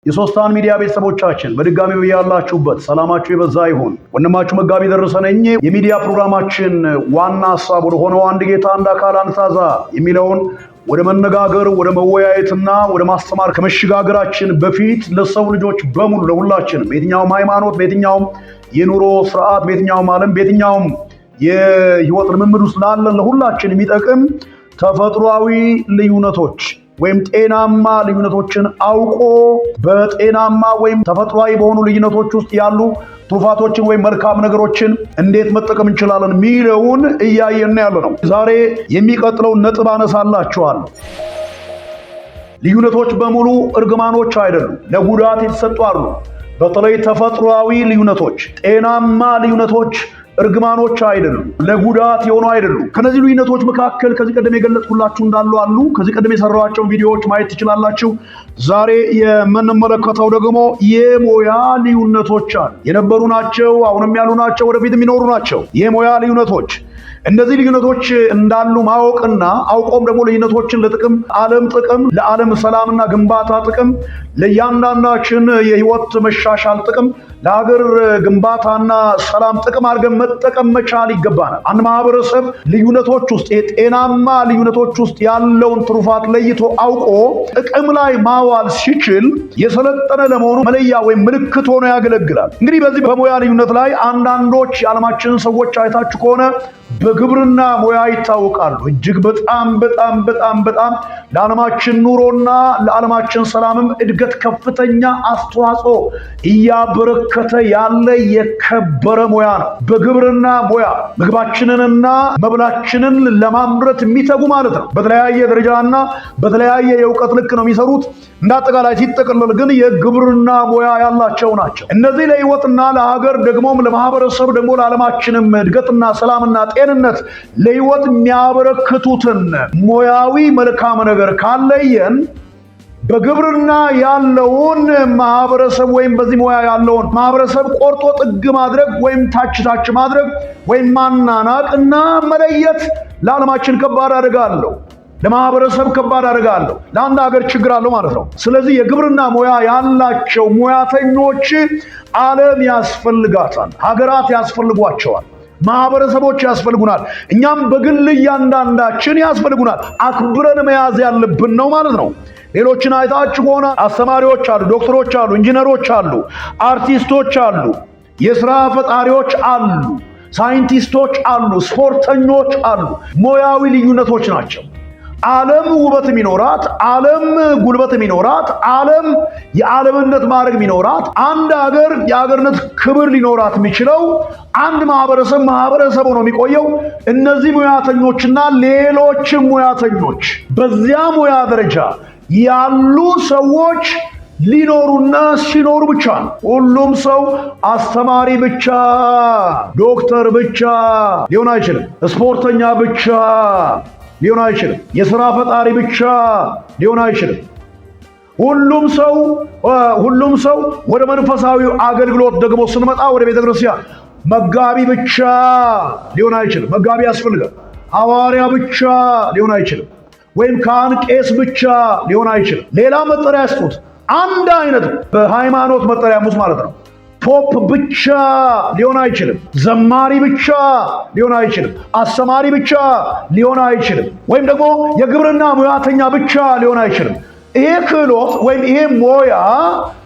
የሶስታን ሚዲያ ቤተሰቦቻችን በድጋሚ በያላችሁበት ሰላማችሁ የበዛ ይሁን። ወንድማችሁ መጋቢ ደረሰ ነኝ። የሚዲያ ፕሮግራማችን ዋና ሀሳብ ወደ ሆነው አንድ ጌታ፣ አንድ አካል፣ አንድ ታዛ የሚለውን ወደ መነጋገር፣ ወደ መወያየትና ወደ ማስተማር ከመሸጋገራችን በፊት ለሰው ልጆች በሙሉ፣ ለሁላችንም፣ በየትኛውም ሃይማኖት፣ በየትኛውም የኑሮ ስርዓት፣ በየትኛውም ዓለም፣ በየትኛውም የህይወት ልምምድ ውስጥ ላለን ለሁላችን የሚጠቅም ተፈጥሯዊ ልዩነቶች ወይም ጤናማ ልዩነቶችን አውቆ በጤናማ ወይም ተፈጥሯዊ በሆኑ ልዩነቶች ውስጥ ያሉ ትሩፋቶችን ወይም መልካም ነገሮችን እንዴት መጠቀም እንችላለን የሚለውን እያየን ያለ ነው። ዛሬ የሚቀጥለውን ነጥብ አነሳላችኋለሁ። ልዩነቶች በሙሉ እርግማኖች አይደሉም፣ ለጉዳት የተሰጡ አሉ። በተለይ ተፈጥሯዊ ልዩነቶች፣ ጤናማ ልዩነቶች እርግማኖች አይደሉም፣ ለጉዳት የሆኑ አይደሉም። ከነዚህ ልዩነቶች መካከል ከዚህ ቀደም የገለጽኩላችሁ እንዳሉ አሉ። ከዚህ ቀደም የሰራኋቸውን ቪዲዮዎች ማየት ትችላላችሁ። ዛሬ የምንመለከተው ደግሞ የሙያ ልዩነቶች አሉ። የነበሩ ናቸው፣ አሁንም ያሉ ናቸው፣ ወደፊት የሚኖሩ ናቸው። የሙያ ልዩነቶች፣ እነዚህ ልዩነቶች እንዳሉ ማወቅና አውቆም ደግሞ ልዩነቶችን ለጥቅም፣ ዓለም ጥቅም፣ ለዓለም ሰላምና ግንባታ ጥቅም፣ ለእያንዳንዳችን የህይወት መሻሻል ጥቅም፣ ለሀገር ግንባታና ሰላም ጥቅም አድርገን መጠቀም መቻል ይገባናል። አንድ ማህበረሰብ ልዩነቶች ውስጥ፣ የጤናማ ልዩነቶች ውስጥ ያለውን ትሩፋት ለይቶ አውቆ ጥቅም ላይ ማዋል ሲችል የሰለጠነ ለመሆኑ መለያ ወይም ምልክት ሆኖ ያገለግላል። እንግዲህ በዚህ በሙያ ልዩነት ላይ አንዳንዶች የዓለማችንን ሰዎች አይታችሁ ከሆነ በግብርና ሙያ ይታወቃሉ። እጅግ በጣም በጣም በጣም በጣም ለዓለማችን ኑሮና ለዓለማችን ሰላምም እድገት ከፍተኛ አስተዋጽኦ እያበረከተ ያለ የከበረ ሙያ ነው። በግብርና ሙያ ምግባችንንና መብላችንን ለማምረት የሚተጉ ማለት ነው። በተለያየ ደረጃና በተለያየ የእውቀት ልክ ነው የሚሰሩት። እንደ አጠቃላይ ሲጠቀለል ግን የግብርና ሙያ ያላቸው ናቸው። እነዚህ ለሕይወትና ለሀገር፣ ደግሞም ለማህበረሰብ፣ ደግሞ ለዓለማችንም እድገትና ሰላምና ጤንነት ለሕይወት የሚያበረክቱትን ሙያዊ መልካም ነገር ካለየን በግብርና ያለውን ማህበረሰብ ወይም በዚህ ሙያ ያለውን ማህበረሰብ ቆርጦ ጥግ ማድረግ ወይም ታች ታች ማድረግ ወይም ማናናቅ እና መለየት ለዓለማችን ከባድ አደጋ አለው። ለማህበረሰብ ከባድ አደጋ አለው። ለአንድ ሀገር ችግር አለው ማለት ነው። ስለዚህ የግብርና ሙያ ያላቸው ሙያተኞች ዓለም ያስፈልጋታል፣ ሀገራት ያስፈልጓቸዋል፣ ማህበረሰቦች ያስፈልጉናል። እኛም በግል እያንዳንዳችን ያስፈልጉናል። አክብረን መያዝ ያለብን ነው ማለት ነው። ሌሎችን አይታችሁ ከሆነ አስተማሪዎች አሉ፣ ዶክተሮች አሉ፣ ኢንጂነሮች አሉ፣ አርቲስቶች አሉ፣ የስራ ፈጣሪዎች አሉ፣ ሳይንቲስቶች አሉ፣ ስፖርተኞች አሉ። ሙያዊ ልዩነቶች ናቸው። ዓለም ውበት የሚኖራት፣ ዓለም ጉልበት የሚኖራት፣ ዓለም የዓለምነት ማዕረግ የሚኖራት፣ አንድ ሀገር የሀገርነት ክብር ሊኖራት የሚችለው፣ አንድ ማህበረሰብ ማህበረሰብ ሆኖ የሚቆየው እነዚህ ሙያተኞችና ሌሎችም ሙያተኞች፣ በዚያ ሙያ ደረጃ ያሉ ሰዎች ሊኖሩና ሲኖሩ ብቻ ነው። ሁሉም ሰው አስተማሪ ብቻ፣ ዶክተር ብቻ ሊሆን አይችልም። ስፖርተኛ ብቻ ሊሆን አይችልም። የሥራ ፈጣሪ ብቻ ሊሆን አይችልም። ሁሉም ሰው ወደ መንፈሳዊው አገልግሎት ደግሞ ስንመጣ ወደ ቤተ ክርስቲያን መጋቢ ብቻ ሊሆን አይችልም። መጋቢ ያስፈልጋል። ሐዋርያ ብቻ ሊሆን አይችልም። ወይም ካህን፣ ቄስ ብቻ ሊሆን አይችልም። ሌላ መጠሪያ ያስጡት። አንድ አይነት በሃይማኖት መጠሪያ ሙስ ማለት ነው። ፖፕ ብቻ ሊሆን አይችልም። ዘማሪ ብቻ ሊሆን አይችልም። አስተማሪ ብቻ ሊሆን አይችልም። ወይም ደግሞ የግብርና ሙያተኛ ብቻ ሊሆን አይችልም። ይሄ ክህሎት ወይም ይሄ ሞያ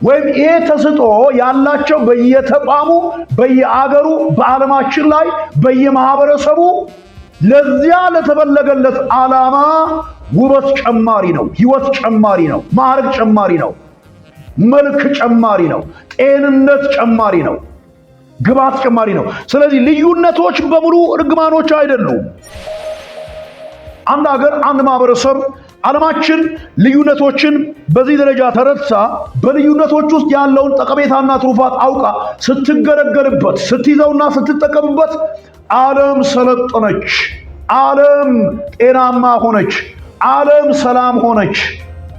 ወይም ይሄ ተሰጥኦ ያላቸው በየተቋሙ፣ በየአገሩ፣ በዓለማችን ላይ በየማህበረሰቡ ለዚያ ለተፈለገለት ዓላማ ውበት ጨማሪ ነው፣ ህይወት ጨማሪ ነው፣ ማዕረግ ጨማሪ ነው፣ መልክ ጨማሪ ነው፣ ጤንነት ጨማሪ ነው፣ ግብዓት ጨማሪ ነው። ስለዚህ ልዩነቶች በሙሉ እርግማኖች አይደሉም። አንድ ሀገር፣ አንድ ማህበረሰብ፣ ዓለማችን ልዩነቶችን በዚህ ደረጃ ተረድታ በልዩነቶች ውስጥ ያለውን ጠቀሜታና ትሩፋት አውቃ ስትገለገልበት፣ ስትይዘውና ስትጠቀምበት ዓለም ሰለጠነች፣ ዓለም ጤናማ ሆነች፣ ዓለም ሰላም ሆነች፣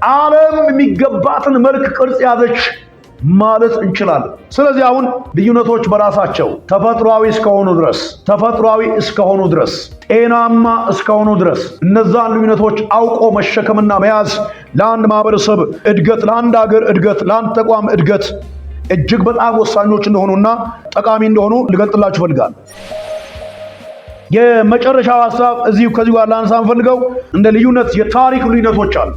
ዓለም የሚገባትን መልክ ቅርጽ ያዘች ማለት እንችላለን። ስለዚህ አሁን ልዩነቶች በራሳቸው ተፈጥሯዊ እስከሆኑ ድረስ፣ ጤናማ እስከሆኑ ድረስ እነዛን ልዩነቶች አውቆ መሸከምና መያዝ ለአንድ ማህበረሰብ እድገት፣ ለአንድ ሀገር እድገት፣ ለአንድ ተቋም እድገት እጅግ በጣም ወሳኞች እንደሆኑና ጠቃሚ እንደሆኑ ልገልጥላችሁ እፈልጋለሁ። የመጨረሻው ሀሳብ እዚሁ ከዚሁ ጋር ላነሳ የምፈልገው እንደ ልዩነት የታሪክ ልዩነቶች አሉ።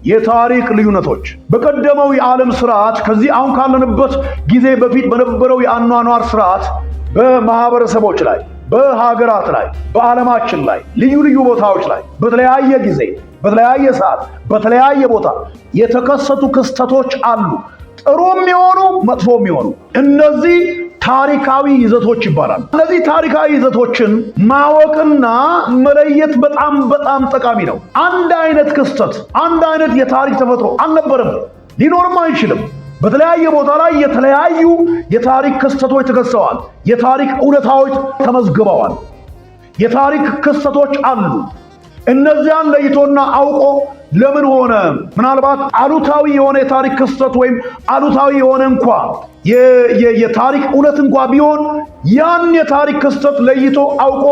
የታሪክ ልዩነቶች በቀደመው የዓለም ስርዓት፣ ከዚህ አሁን ካለንበት ጊዜ በፊት በነበረው የአኗኗር ስርዓት በማህበረሰቦች ላይ፣ በሀገራት ላይ፣ በዓለማችን ላይ ልዩ ልዩ ቦታዎች ላይ በተለያየ ጊዜ፣ በተለያየ ሰዓት፣ በተለያየ ቦታ የተከሰቱ ክስተቶች አሉ። ጥሩም የሆኑ መጥፎም የሆኑ፣ እነዚህ ታሪካዊ ይዘቶች ይባላሉ። እነዚህ ታሪካዊ ይዘቶችን ማወቅና መለየት በጣም በጣም ጠቃሚ ነው። አንድ አይነት ክስተት፣ አንድ አይነት የታሪክ ተፈጥሮ አልነበረም፣ ሊኖርም አይችልም። በተለያየ ቦታ ላይ የተለያዩ የታሪክ ክስተቶች ተከስተዋል። የታሪክ እውነታዎች ተመዝግበዋል። የታሪክ ክስተቶች አሉ። እነዚያን ለይቶና አውቆ ለምን ሆነ፣ ምናልባት አሉታዊ የሆነ የታሪክ ክስተት ወይም አሉታዊ የሆነ እንኳ የታሪክ እውነት እንኳ ቢሆን ያን የታሪክ ክስተት ለይቶ አውቆ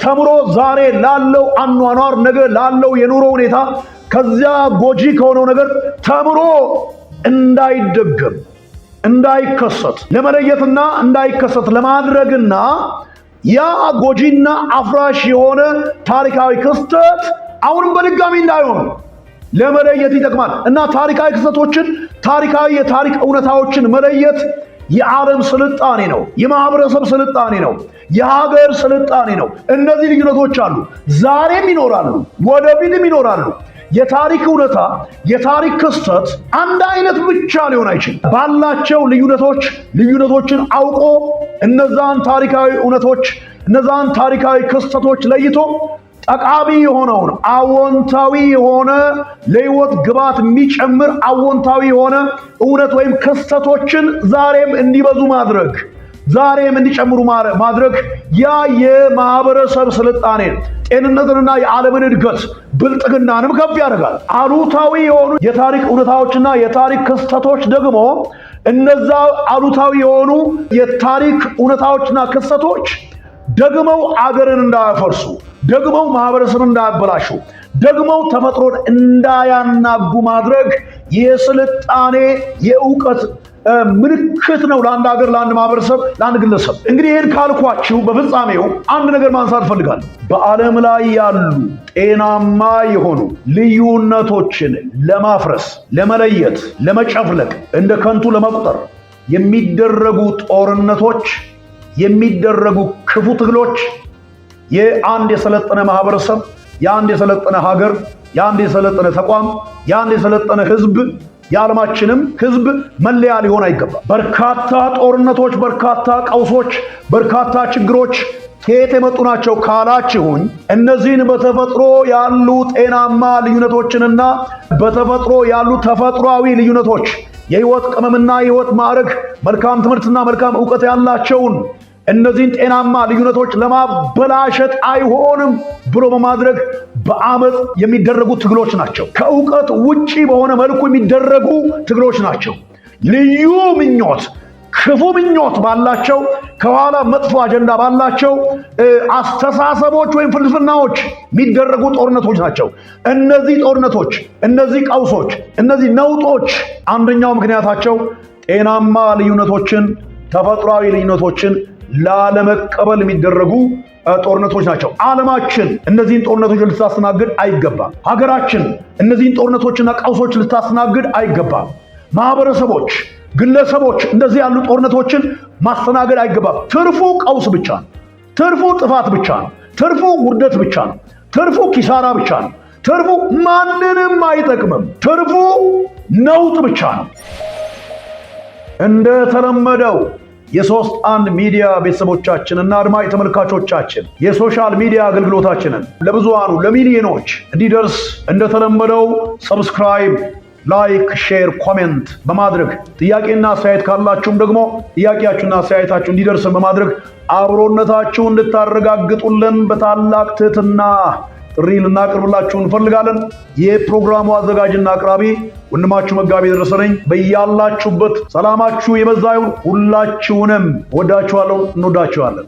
ተምሮ ዛሬ ላለው አኗኗር፣ ነገ ላለው የኑሮ ሁኔታ ከዚያ ጎጂ ከሆነው ነገር ተምሮ እንዳይደገም፣ እንዳይከሰት ለመለየትና እንዳይከሰት ለማድረግና ያ ጎጂና አፍራሽ የሆነ ታሪካዊ ክስተት አሁንም በድጋሚ እንዳይሆን ለመለየት ይጠቅማል። እና ታሪካዊ ክስተቶችን፣ ታሪካዊ የታሪክ እውነታዎችን መለየት የዓለም ስልጣኔ ነው። የማህበረሰብ ስልጣኔ ነው። የሀገር ስልጣኔ ነው። እነዚህ ልዩነቶች አሉ፣ ዛሬም ይኖራሉ፣ ወደፊትም ይኖራሉ። የታሪክ እውነታ፣ የታሪክ ክስተት አንድ አይነት ብቻ ሊሆን አይችልም። ባላቸው ልዩነቶች ልዩነቶችን አውቆ እነዛን ታሪካዊ እውነቶች፣ እነዛን ታሪካዊ ክስተቶች ለይቶ ጠቃሚ የሆነውን፣ አዎንታዊ የሆነ፣ ለህይወት ግብዓት የሚጨምር አዎንታዊ የሆነ እውነት ወይም ክስተቶችን ዛሬም እንዲበዙ ማድረግ፣ ዛሬም እንዲጨምሩ ማድረግ ያ የማህበረሰብ ስልጣኔ ጤንነትንና የዓለምን እድገት ብልጥግናንም ከፍ ያደርጋል። አሉታዊ የሆኑ የታሪክ እውነታዎችና የታሪክ ክስተቶች ደግሞ፣ እነዛ አሉታዊ የሆኑ የታሪክ እውነታዎችና ክስተቶች ደግመው አገርን እንዳያፈርሱ፣ ደግመው ማህበረሰብን እንዳያበላሹ፣ ደግመው ተፈጥሮን እንዳያናጉ ማድረግ የስልጣኔ የእውቀት ምልክት ነው ለአንድ ሀገር፣ ለአንድ ማህበረሰብ፣ ለአንድ ግለሰብ። እንግዲህ ይህን ካልኳችሁ በፍጻሜው አንድ ነገር ማንሳት እፈልጋለሁ። በዓለም ላይ ያሉ ጤናማ የሆኑ ልዩነቶችን ለማፍረስ፣ ለመለየት፣ ለመጨፍለቅ፣ እንደ ከንቱ ለመቁጠር የሚደረጉ ጦርነቶች፣ የሚደረጉ ክፉ ትግሎች የአንድ የሰለጠነ ማህበረሰብ፣ የአንድ የሰለጠነ ሀገር፣ የአንድ የሰለጠነ ተቋም፣ የአንድ የሰለጠነ ህዝብ፣ የዓለማችንም ህዝብ መለያ ሊሆን አይገባም። በርካታ ጦርነቶች፣ በርካታ ቀውሶች፣ በርካታ ችግሮች ከየት የመጡ ናቸው ካላችሁኝ፣ እነዚህን በተፈጥሮ ያሉ ጤናማ ልዩነቶችንና በተፈጥሮ ያሉ ተፈጥሯዊ ልዩነቶች፣ የህይወት ቅመምና የህይወት ማዕረግ፣ መልካም ትምህርትና መልካም እውቀት ያላቸውን እነዚህን ጤናማ ልዩነቶች ለማበላሸት አይሆንም ብሎ በማድረግ በአመፅ የሚደረጉ ትግሎች ናቸው። ከእውቀት ውጪ በሆነ መልኩ የሚደረጉ ትግሎች ናቸው። ልዩ ምኞት፣ ክፉ ምኞት ባላቸው፣ ከኋላ መጥፎ አጀንዳ ባላቸው አስተሳሰቦች ወይም ፍልስፍናዎች የሚደረጉ ጦርነቶች ናቸው። እነዚህ ጦርነቶች፣ እነዚህ ቀውሶች፣ እነዚህ ነውጦች አንደኛው ምክንያታቸው ጤናማ ልዩነቶችን፣ ተፈጥሯዊ ልዩነቶችን ላለመቀበል የሚደረጉ ጦርነቶች ናቸው። ዓለማችን እነዚህን ጦርነቶች ልታስተናግድ አይገባም። ሀገራችን እነዚህን ጦርነቶችና ቀውሶች ልታስተናግድ አይገባም። ማህበረሰቦች፣ ግለሰቦች እንደዚህ ያሉ ጦርነቶችን ማስተናገድ አይገባም። ትርፉ ቀውስ ብቻ ነው። ትርፉ ጥፋት ብቻ ነው። ትርፉ ውርደት ብቻ ነው። ትርፉ ኪሳራ ብቻ ነው። ትርፉ ማንንም አይጠቅምም። ትርፉ ነውጥ ብቻ ነው። እንደተለመደው የ31 ሚዲያ ቤተሰቦቻችንና አድማጭ ተመልካቾቻችን የ social media አገልግሎታችንን ለብዙሃኑ፣ ለሚሊዮኖች እንዲደርስ እንደተለመደው subscribe፣ like፣ share፣ comment በማድረግ፣ ጥያቄና አስተያየት ካላችሁም ደግሞ ጥያቄያችሁና አስተያየታችሁ እንዲደርስን በማድረግ አብሮነታችሁ እንድታረጋግጡልን በታላቅ ትህትና ጥሪ ልናቀርብላችሁ እንፈልጋለን። የፕሮግራሙ አዘጋጅና አቅራቢ ወንድማችሁ መጋቢ ደረሰ ነኝ። በያላችሁበት ሰላማችሁ የበዛ ይሁን። ሁላችሁንም ወዳችኋለሁ፣ እንወዳችኋለን።